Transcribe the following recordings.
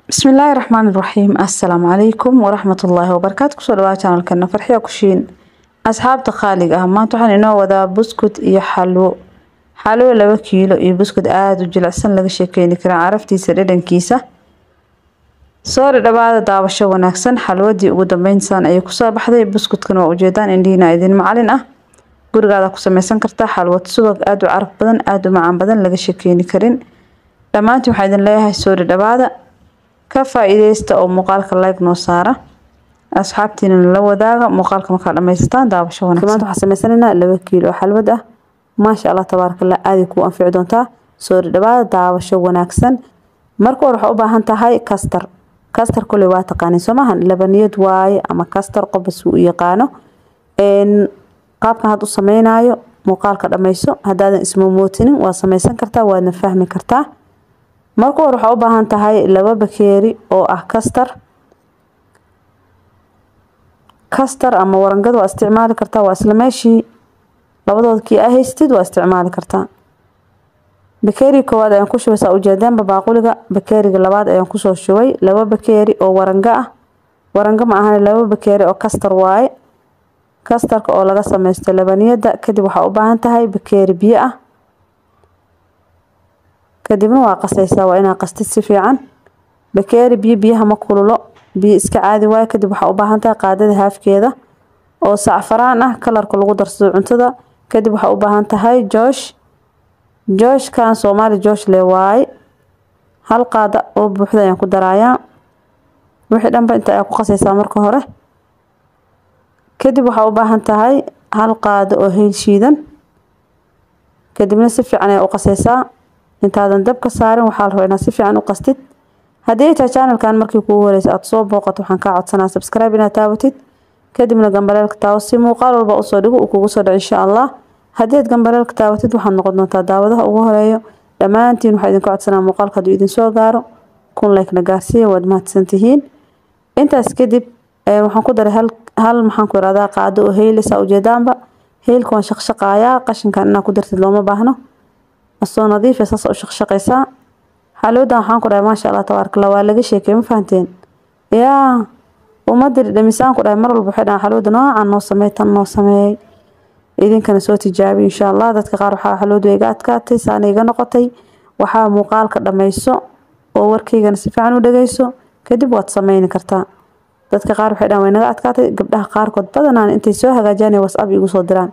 Bismillaahi Raxmaani Raxiim. Assalaamu calaykum waraxmatullaahi wabarakaatu. Kusoo dhawaada channelkeena Farxiya Kushiin. Asxaabta qaaliga ah, maanta waxaan inoo wadaa buskut iyo xalwo. Xalwo 2 kiilo iyo buskut aada u jilicsan, laga sheekeyni karaa caraftiisa, dhadhankiisa. Soo dhawaada, daawasho wanaagsan. Xalwadii ugu dambeynsan ayay kusoo baxday. Buskutkan waa ujeedaan, indhihiina idin macalin ah. Gurigaada ku sameysan kartaa xalwad subag aada u caraf badan, aada u macaan badan, laga sheekeyni karin. Dhammaantiin waxaa idin leeyahay soo dhawaada, ka faa-iideysta oo muuqaalka like noo saara, asxaabtiina la wadaaga muuqaalka markaa dhammaysataan. Daawasho wanaagsan. Maanta waxaan sameysanaynaa 2 kiilo oo xalwad ah. Maasha Allah tabaaraka Allah, aad kuu anfici doontaa. Soo dhawaada, daawasho wanaagsan. Marka hore waxaa u baahan tahay kastar. Kastar kuley waa taqaanin soo maahan? Labaniyad waaye ama kastar, qofba u yaqaano. Qaabkan had u sameynaayo muuqaalka dhammayso. Haddaadan ismomootinin waa sameysan kartaa, waadna fahmi kartaa. Marka hore waxaa u baahan tahay 2 bakeeri oo ah kastar. Kastar ama warangad waa isticmaali kartaa, waa isla meeshii. Labadooda kii aa haystid waa isticmaali kartaa. Bakeeriga koowaad ayaan ku shubay, saa ujeedaanba, baaquliga. Bakeeriga labaad ayaan kusoo shubay 2 bakeeri oo waranga ah. Waranga ma ahan, 2 bakeeri oo kastar waaye, kastarka oo laga sameysto labaniyada. Kadib waxaa u baahan tahay bakeeri biyo ah. Kadibna waa qasaysaa, waa inaa qastid si fiican. Bakeeri biyo, biyaha ma kululo, biyo iska caadi waaye. Kadib waxaa u baahan tahay qaadada haafkeeda oo sacfaraan ah, kalarka lagu darsado cuntada. Kadib waxaa u baahan tahay joosh. Jooshkan Soomaali joosh le waaye. Hal qaada oo buuxda ayaan ku darayaa. Wixii dhanba inta ayaa ku qasaysaa marka hore. Kadib waxaa u baahan tahay hal qaado oo hayl shiidan. Kadibna si fiican ayaa u qasaysaa. Intaadan dabka saarin waxaa la rabaa inaad si fiican u qastid. Haddii ay tahay channelkan markii kugu horeysa aad soo booqato, waxaan kaa codsanaa subscribe inaad taabatid, kadibna gambaleelka taawo, si muuqaal walba usoo dhigo uu kugu soo dhaco, insha Allah. Haddii aad gambaleelka taabatid, waxaad noqon doontaa daawadaha ugu horeeyo. Dhammaantiin waxaa idinka codsanaa muuqaalka hadduu idin soo gaaro 1000 like na gaarsiiya. Waad mahadsantihiin. Intaas kadib waxaan ku daray hal, maxaan ku irahdaa, qaado oo heyl. Saa ujeedaanba, heylka waan shaqshaqaayaa. Qashinkan inaad ku dartid looma baahno, asoo nadiif ah saas u shaqshaqaysaa. Xalwadan waxaan ku dhahay maasha Allah tabaaraka Allah, waa laga sheekay, ma fahanteen? Yaa ummadda dhamisaan ku dhahay, mar walba waxay dhahaan xalwada noocan noo sameey, tan noo sameeyay. Idinkana soo tijaabi, insha Allah. Dadka qaar waxaa xalwadu iga adkaatay, saana iga noqotay. Waxaa muuqaalka dhammayso oo warkaygana si fiican u dhageyso, kadib waad sameyni kartaa. Dadka qaar waxay dhahaan way naga adkaatay. Gabdhaha qaarkood badanaan intay soo hagaajiyaan WhatsApp igu soo diraan.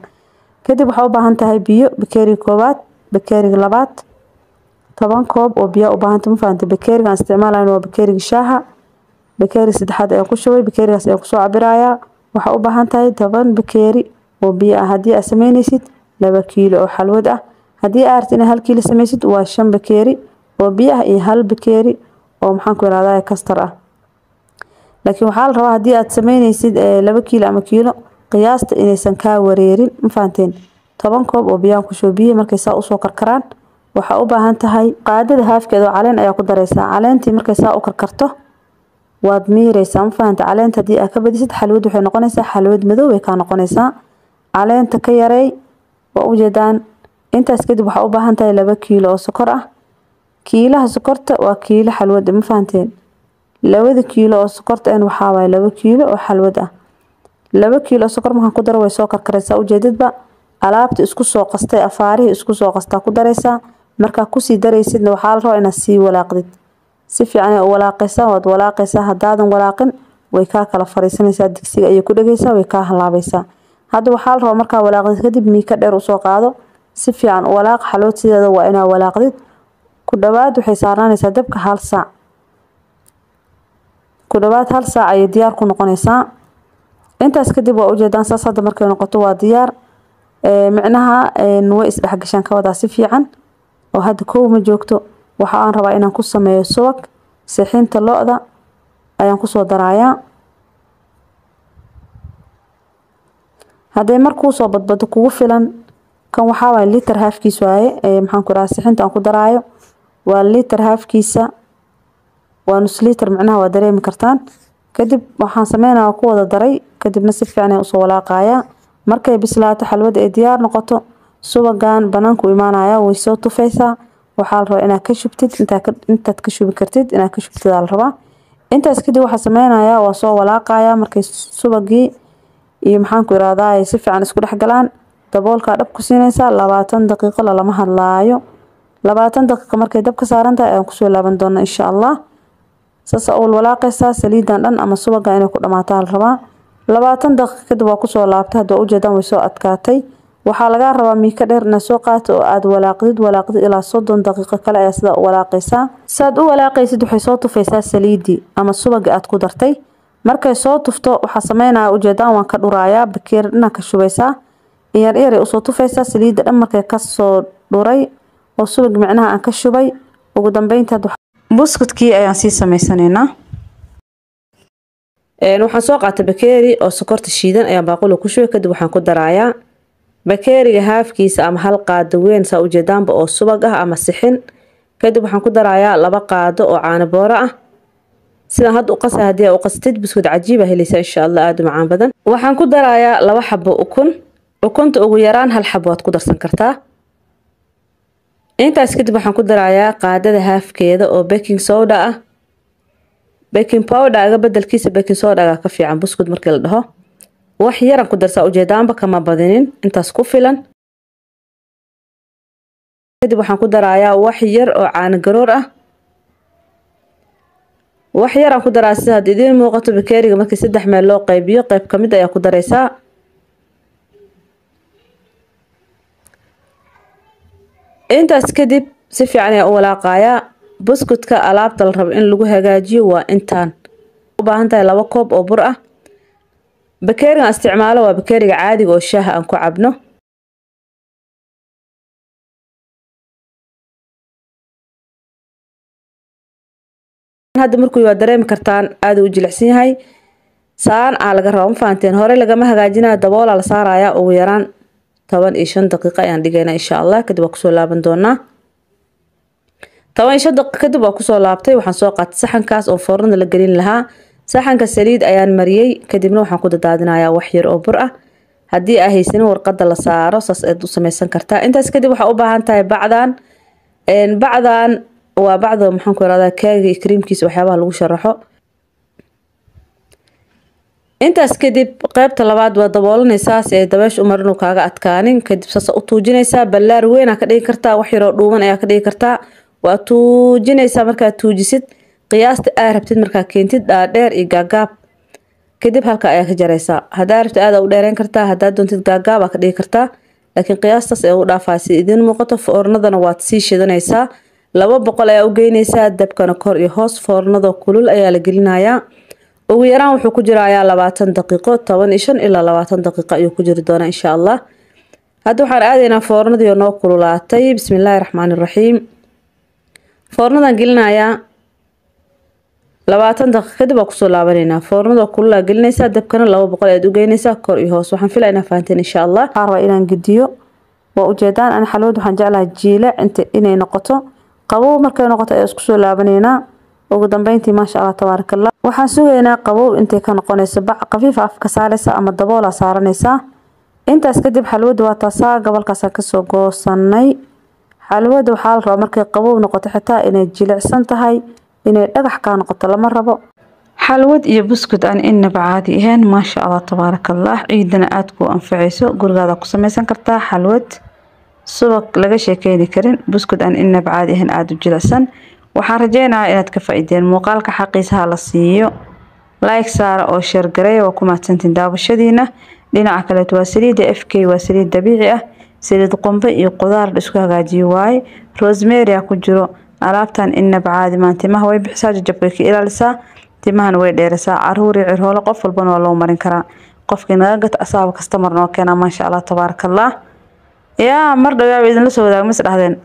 Kadib waxaa u baahan tahay biyo, bakeeriga koowaad, bakeeriga labaad, 10 koob oo biyo u baahanta, ma fahantay? Bakeerigan isticmaalayo waa bakeeriga shaaha. Bakeeriga saddexaad ayaan ku shubay, bakeerigaas ayaan kusoo cabirayaa. Waxaa u baahan tahay 10 bakeeri oo biyo ah haddii aad sameynaysid 2 kiilo oo xalwad ah. Haddii aad rabtid inaad 1 kiilo sameysid, waa 5 bakeeri oo biyo ah iyo 1 bakeeri oo, maxaan ku irahdaa, kastar ah. Laakiin waxaa la rabaa haddii aad sameynaysid 2 kiilo ama kiilo, qiyaasta inaysan kaa wareerin, ma fahanteen? 10 koob oo biyaan ku shubo. Biyihi markay saa usoo karkaraan, waxaa u baahan tahay qaadada haafkeeda oo caleen ayaa ku dareysaa. Caleentii markay saa u karkarto, waad miireysaa, ma fahanta? Caleenta haddii aad ka badisid, xalwad waxay noqonaysaa xalwad madow bay kaa noqonaysaa. Caleenta ka yareey, waa ujeedaan. Intaas kadib waxaa u baahan tahay 2 kiilo oo sokor ah. Kiilaha sokorta waa kiilo xalwad, ma fahanteen? 2-da kiilo oo sokorta en waxaa waaye 2 kiilo oo xalwad ah. 2 kiilo oo sokor markaan ku daro, way soo karkaraysaa, ujeedadba. Alaabta isku soo qastay, afaarihii isku soo qastaa ku dareysaa. Markaa kusii daraysidna, waxaa la rabaa inaad sii walaaqdid. Si fiican u walaaqaysaa, waad walaaqaysaa. Haddaadan walaaqin, way kaa kala fariisanaysaa, digsiga ayay ku dhegaysaa, way kaa halaabaysaa. Hadda waxaa la rabaa markaa walaaqdid kadib, miika dheer usoo qaado, si fiican u walaaq. Xalwad sideeda waa inaa walaaqdid. Ku dhawaad waxay saarnaanaysaa dabka hal saac. Ku dhawaad hal saac ayay diyaar ku noqonaysaa. Intaas kadib waa ujeedaan, saas hadda markay noqoto waa diyaar. Micnaha way isdhexgashaan ka wadaa si fiican oo hadda kow ma joogto. Waxa aan rabaa inaan ku sameeyo subag sixinta lo-da ayaan kusoo darayaa. Hadday markuu soo badbado kugu filan, kan waxaa waaye liter haafkiis waaye. Maxaan ku rahaa, sixinta aan ku daraayo waa liter haafkiisa, waa nus liter, micnaha waa dareemi kartaan. Kadib waxaan sameynaya ku wada daray, kadibna si fiican ayaan usoo walaaqayaa. Markay bislaato xalwada ay diyaar noqoto, subagan banaanku imaanaya, way soo tufaysaa. Waxaa la rabaa inaad ka shubtid intaad ka shubi kartid, inaad ka shubtid aa la rabaa. Intaas kadib waxaa sameynayaa waa soo walaaqayaa. Markay subagii iyo maxaan ku irahdaa si fiican isku dhex galaan, daboolkaa dhab ku siinaysaa 20 daqiiqo, lalama hadlaayo. 20 daqiiqo markay dabka saaran tahay ayaan kusoo laaban doonaa insha Allah. Saas aa u walaaqaysaa saliidan dhan ama subaga inay ku dhamaataa la rabaa. 20 daqiiqo kadib waa kusoo laabtay. Hadda waa ujeedaan way soo adkaatay. Waxaa lagaa rabaa miika dheer inaad soo qaato oo aad walaaqdid ilaa 30 daqiiqo kale ayaa sidaa u walaaqaysaa. Saad u walaaqaysid waxay soo tufaysaa saliidii ama subaga aad ku dartay. Markay soo tufto waxaa sameynaya ujeedaan waan ka dhurayaa, bakeeri dhinac ka shubaysaa, yar yar ay usoo tufaysaa saliidda dhan. Markay kasoo dhuray oo subag micnaha aan ka shubay, ugu dambeynta buskudkii ayaan sii sameysanaynaa. Waxaan soo qaatay bakeeri oo sokorta shiidan ayaan baaquli ku shubay. Kadib waxaan ku darayaa bakeeriga haafkiisa ama hal qaado weyn saa ujeedaanba oo subag ah ama sixin. Kadib waxaan ku darayaa 2 qaado oo caano booro ah. Sidaan hadda u qasay haddii aad u qastid buskud cajiib ah helaysaa insha Allah, aad u macaan badan. Waxaan ku darayaa 2 xabo ukun. Ukunta ugu yaraan 1 xabo waad ku darsan kartaa. Intaas kadib waxaan ku darayaa qaadada haafkeeda oo baking soda ah. Baking powder aga bedelkiisa baking soda aga ka fiican buskud markii la dhaho. Wax yaran ku darsaa ujeedaanba, kama badinin, intaas ku filan. Kadib waxaan ku darayaa wax yar oo caano garoor ah. Wax yar aan ku daraa sida hadda idiin muuqato. Bakeeriga markii 3 meel loo qaybiyo qayb ka mid ayaa ku daraysaa. Intaas kadib si fiican ayaa u walaaqayaa. Buskudka alaabta la rabo in lagu hagaajiyo waa intaan. U baahan tahay 2 koob oo bur ah. Bakeerigan isticmaalo waa bakeeriga caadiga oo shaaha aan ku cabno. Hadda markuu waa dareemi kartaan aad u jilicsan yahay. Saan aa laga rabaa, ma fahanteen? Hore lagama hagaajinayo, daboolaa la saarayaa. Ugu yaraan 15 daqiiqo ayaan dhigaynaa insha Allah. Kadib waa kusoo laaban doonaa. 15 daqiiqo kadib waa kusoo laabtay. Waxaan soo qaatay saxankaas oo foornada la gelin lahaa. Saxanka saliid ayaan mariyay. Kadibna waxaan ku dadaadinayaa wax yar oo bur ah. Haddii aa haysanin warqadda la saaro, saas ayaad u samaysan kartaa. Intaas kadib waxaa u baahan tahay bacdan. Bacdan waa bacda maxaan ku irahdaa keega iyo kriimkiisa waxyaabaha lagu sharaxo. Intaas kadib qaybta labaad waa daboolanaysaa si ay dabeesha u marin uu kaaga adkaanin. Kadib saas u tuujinaysaa. Ballaar weyn aa ka dhigi kartaa, wax yar oo dhuuban ayaa ka dhigi kartaa. Waa tuujinaysaa. Markaad tuujisid qiyaasta aa rabtid markaa keentid dhaadheer iyo gaagaab. Kadib halka ayaa ka jaraysaa. Haddaa rabtid aad u dheereyn kartaa, haddaa doontid gaagaab aa ka dhigi kartaa, laakiin qiyaastaas ayaa u dhaafaa si idiin muuqato. Foornadana waad sii shidanaysaa, 200 ayaa u geynaysaa dabkana kor iyo hoos. Foornada kulul ayaa la gelinayaa. Ugu yaraan wuxuu ku jirayaa 20 daqiiqo, 15 ilaa 20 daqiiqo ayuu ku jiri doonaa insha Allah. Hadda waxaan aadaynaa foornadii oo noo kululaatay. Bismillaahi raxmaani raxiim. Foornadan gelinayaa 20 daqiiqo kadib waa kusoo laabanaynaa. Foornada kululaa gelinaysaa, dabkana 200 ayaad u geynaysaa kor iyo hoos. Waxaan filaa inaa fahanteen insha Allah. Waxaan rabaa inaan gediyo. Waa ujeedaan ani xalwad waxaan jeclahay jiilec inta inay noqoto. Qabow markay noqoto ayaa isku soo laabanaynaa. Ugu dambeyntii maasha Allah tabaarakallah. Waxaan sugaynaa qabow intay ka noqonayso. Bac khafiif ah afka saaraysa ama daboola saaranaysaa. Intaas kadib xalwada waa taasaa gobolkaas ka soo goosanay. Xalwada waxaa la rabaa markay qabow noqoto xitaa inay jilicsan tahay, inay dhagax ka noqoto lama rabo. Xalwad iyo buskud aan inaba caadi ahayn maasha Allah tabaarakallah. Ciidana aad ku anfacayso, gurigaada ku samaysan kartaa xalwad subag laga sheekeyni karin, buskud aan inaba caadi ahayn aad u jilicsan. Waxaan rajeynayaa inaad ka faa'iideen. Muuqaalka xaqiisa ha la siiyo, like saara oo share gareeya. Waa ku mahadsantiin daawashadiina. Dhinaca kale waa saliidda FK, waa saliid dabiici ah, saliid qumbe iyo qudaar la isku hagaajiyo waaye. Rosemary ku jiro. Alaabtan inaba caadi maan, timaha way bixisaa, jajabka ka ilaalisaa, timahana way dheeraysaa. Caruur iyo cirhoolo qof walbana waa loo marin karaa. Qofkii naga gata asaaba customer noo keenaa maasha Allah tabaarakallah. Yaa mar dhow yaaba idinla soo wadaag mis dhahdeen.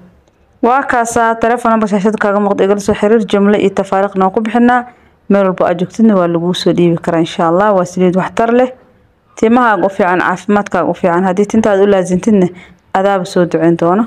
Waa kaasaa telefoon number shaashada kaaga muuqda, igala soo xiriir. Jumlo iyo tafaariiq noo ku bixinaa. Meel walba aad joogtidna waa laguu soo dhiibi karaa insha Allah. Waa saliid waxtar leh, timahaaga u fiican, caafimaadkaaga u fiican. Haddii tintaada u laasintidna adaaba soo duceyn doono.